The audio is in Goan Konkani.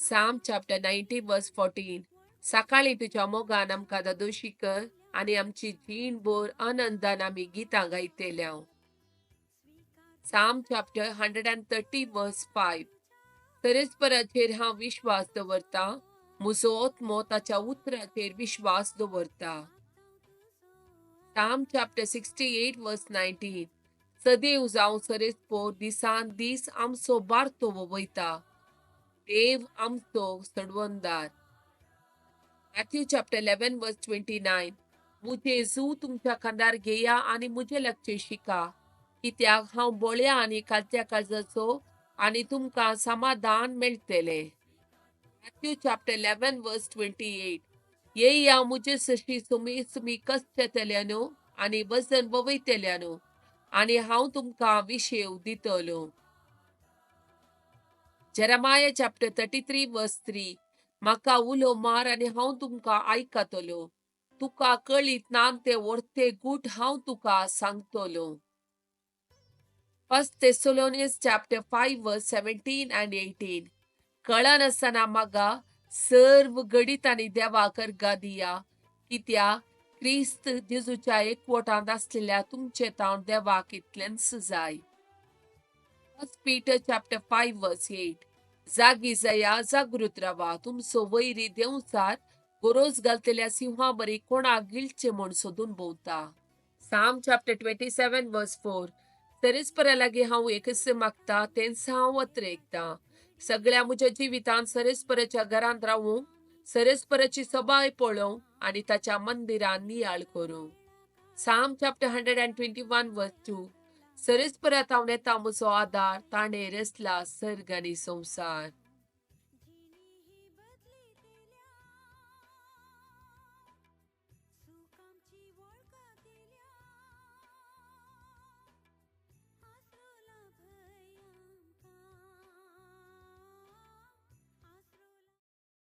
Psalm chapter 90 verse 14. सकाळीं तुज्या मोगान आमकां दादोशी कर आनी आमची जीणभर आनंदान आमी गितां गायतले. Psalm chapter 130 verse 5. सरेस्पराचेर हांव विश्वास दवरतां, म्हजो आत्मो ताच्या उतराचेर विश्वास दवरता. Psalm chapter 68 verse 19. सदैव जावं सरेस्पोर दिसान दीस आमचो बारतो वयता, देव आमचो सडवंदार. Matthew chapter 11 verse 29. मुझे जू तुमच्या खांदार घेया आनी मुझे लागचें शिका, कित्याक हांव बोळ्या आनी कालच्या काळजाचो, आनी तुमकां समाधान मेळटलें. Matthew chapter 11 verse 28. येया मुझे सशी सुमी सुमी कश्टतल्यानो आनी वजन ववयतल्यानो, आनी हांव तुमकां विशेव दितलो. Jeremiah chapter 33 verse 3. म्हाका उलो मार आनी हांव तुमकां आयकतलो, तुका कळीत ना ते वर्ते गूट हांव तुका सांगतलो. First Thessalonians chapter 5 verse 17 and 18. कळनासतना म्हाका सर्व घडीत आनी देवाक अर्गां दिया, कित्याक क्रिस्त जेजूच्या एकवटांत आसलेल्या तुमचे तावन देवाक इतलेंच जाय. First Peter chapter 5 verse 8. जागी जाया, जागृत रावा, तुमचो वैरी देंवचार गोरोज घालतल्या सिंहा बरी कोणाक गिळचे म्हूण सोदून भोंवता. Psalm chapter 27 verse 4. सरेस्परा लागीं हांव एकच मागता, तेंच हांव अत्रेकतां, सगळ्या म्हज्या जिवितांत सरेस्पराच्या घरांत रावूं, सरेस्पराची सबाय पळोवं आनी ताच्या मंदिरान नियाळ करूं. Psalm chapter 121 verse 2. सरेस्परा तावन येता म्हजो आदार, ताणें रचला सर्ग आनी संवसार.